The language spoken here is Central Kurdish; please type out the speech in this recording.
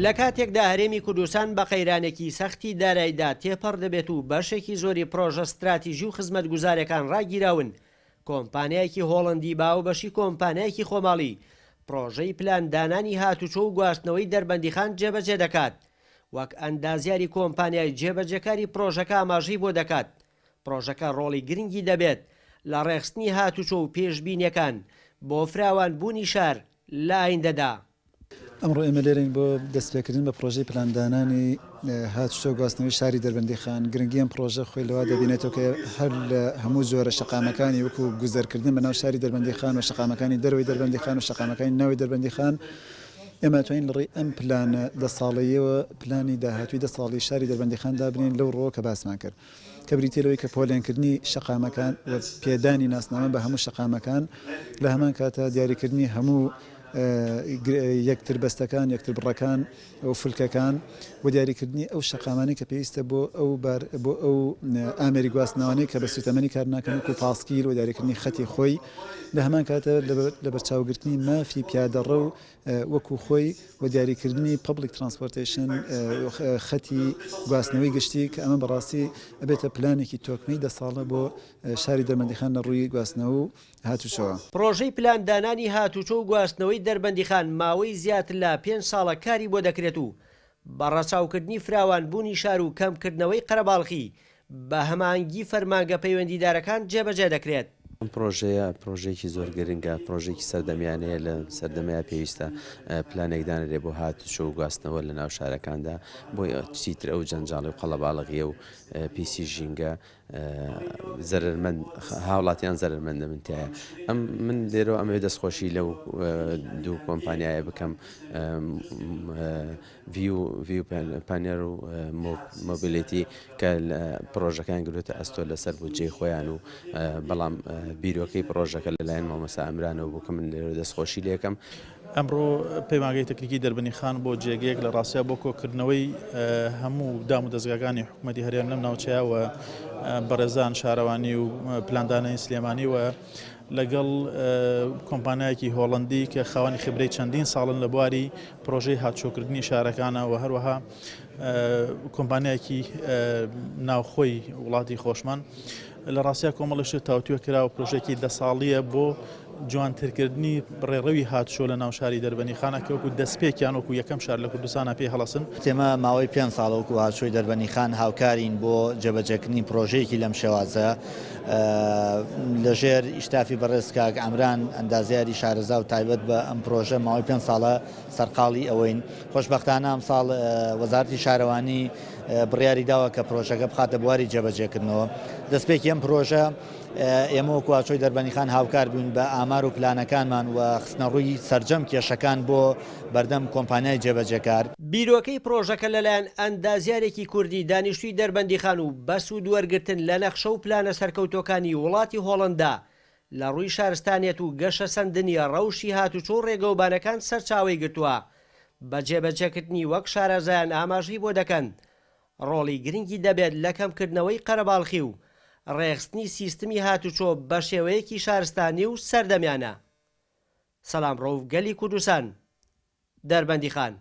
لە کاتێکدا هەرێمی کوردستان بە قەیرانێکی سەختی دارایدا تێپەڕ دەبێت و بەشێکی زۆری پڕۆژە ستراتیژی و خزمەتگوزارەکان ڕاگیراون، کۆمپانیایەکی هۆڵەندی بە هاوبەشی کۆمپانیایەکی خۆماڵی پڕۆژەی پلاندانانی هاتوچۆ و گواستنەوەی دەربەندیخان جێبەجێ دەکات. وەک ئەندازیاری کۆمپانیای جێبەجێکاری پڕۆژەکە ئاماژەی بۆ دەکات، پڕۆژەکە ڕۆڵی گرنگی دەبێت لە ڕێکخستنی هاتوچۆ و پێشبینیەکان بۆ فراوانبوونی شار لە ئایندەدا. ئەمڕۆ ئێمە لێرەین بۆ دەستپێکردن بە پڕۆژەی پلاندانانی هاتوچۆ و گواستنەوەی شاری دەربەندیخان، گرنگی ئەم پڕۆژە خۆی لەوا دەبینێتەوە کە هەر لە هەموو جۆرە شەقامەکانی وەکو گوزەرکردن بەناو شاری دەربەندیخان و شەقامەکانی دەرەوەی دەربەندیخان و شەقامەکانی ناوی دەربەندیخان ئێمە ئەتوانین لەڕێی ئەم پلانە دە ساڵەیەوە پلانی داهاتووی دە ساڵی شاری دەربەندیخان دابنێین لەو ڕووەوە کە باسمان کرد کە بریتیە لەوەی کە پۆلێنکردنی شەقامەکان و پێدانی ناسنامە بە هەموو شەقامەکان لە هەمان کاتا دیاریکردنی هەموو یەکتربەستەکان، یەکتربڕەکان و فلکەکان و دیاریکردنی ئەو شەقامانەی کە پێویستە بۆ ئەو بار بۆ ئەو ئامێری گواستنەوانەی کە بە سوتەمەنی کار ناکەن وەکو پاسکیل و دیاریکردنی خەتی خۆی لە هەمان کاتە لەبەرچاوگرتنی مافی پیادەڕەو وەکو خۆی و دیاریکردنی public transportation خەتی گواستنەوەی گشتی کە ئەمە بەڕاستی ئەبێتە پلانێکی تۆکمەی دە ساڵە بۆ شاری دەربەندیخان لە ڕووی گواستنەوە و هاتوچۆوە. پڕۆژەی پلاندانانی هاتوچۆ و گواستنەوەی دەربەندیخان ماوەی زیاتر لە پێنج ساڵە کاری بۆ دەکرێت و بە ڕەچاوکردنی فراوانبوونی شار و کەمکردنەوەی قەرەباڵخی بە هەماهەنگی فەرمانگە پەیوەندیدارەکان جێبەجێ دەکرێت. ئەم پڕۆژەیە پڕۆژەیەکی زۆر گرنگە، پڕۆژەیەکی سەردەمیانەیە، لە سەردەمەیا پێویستە پلانێک دانرێ بۆ هاتوچۆ و گواستنەوە لە ناو شارەکاندا، بۆی چیتر ئەو جەنجاڵی و قەڵەباڵغییە و پیسی ژینگە زەرەرمەند هاوڵاتیان زەرەرمەند دەبن تیایا. ئەم من لێرەوە ئەمەوێ دەستخۆشی لەو دوو کۆمپانیایە بکەم ڤیو ڤیو پانێر و مۆبیلیتی کە پڕۆژەکەیان گرتووەتە ئەستۆ لەسەر بودجەی خۆیان و بەڵام بیرۆکەی پڕۆژەکە لەلایەن مامۆستا ئەمرانەوە بوو کە من لێرە دەستخۆشی لێکەم. ئەمڕۆ پەیمانگەی تەکنیکی دەربەنیخان بۆ جێگەیەک لە ڕاستیا بۆ کۆکردنەوەی هەموو دام و دەزگاکانی حکوومەتی هەرێم لەم ناوچەیە و بەڕێزان شارەوانی و پلاندانانی سلێمانی و لەگەڵ کۆمپانیایەکی هۆڵندی کە خاوەنی خبرەی چەندین ساڵن لە بواری پرۆژەی هاتوچۆکردنی شارەکانە و هەروەها کۆمپانیایەکی ناوخۆی وڵاتی خۆشمان لە ڕاستیا کۆمەڵە شت تاوتوێ کرا و پرۆژێکی دە ساڵیە بۆ جوانترکردنی ڕێڕەوی هاتوچۆ لە ناو شاری دەربەنیخانە کە وەکو دەستپێکیان وەکو یەکەم شار لە کوردستانا پێی هەڵەسن. ئێمە ماوەی پێنج ساڵە وەکو هاتوچۆی دەربەنیخان هاوکارین بۆ جێبەجێکردنی پرۆژەیەکی لەم شێوازە لەژێر ئیشرافی بەڕێز کاک عەمران ئەندازیاری شارەزا و تایبەت بە ئەم پرۆژە ماوەی پێنج ساڵە سەرقاڵی ئەوەین. خۆشبەختانە ئەمساڵ وەزارەتی شارەوانی بڕیاری داوە کە پرۆژەکە بخاتە بواری جێبەجێکردنەوە. دەستپێکی ئەم پرۆژە ئێمە وەکو ئاچۆی دەربەنیخان هاوکار بووین بە ئامار و پلانەکانمان و خستنەڕووی سەرجەم کێشەکان بۆ بەردەم کۆمپانیای جێبەجێکار. بیرۆکەی پرۆژەکە لەلایەن ئەندازیارێکی کوردی دانیشتووی دەربەندیخان و بە سوودوەرگرتن لە نەخشە و پلانە سەرکەوتووەکانی وڵاتی هۆڵەندا لە ڕووی شارستانیەت و گەشەسەندنی ڕەوشی هاتوچۆ و ڕێگەوبانەکان سەرچاوەی گرتووە، بە جێبەجێکردنی وەک شارەزایان ئاماژەی بۆ دەکەن ڕۆڵی گرنگی دەبێت لە کەمکردنەوەی قەرەباڵخی و ڕێکخستنی سیستمی هاتوچۆ بەشێوەیەکی شارستانی و سەردەمیانە. سەلام ڕەوف گەلی کوردستان، دەربەندیخان.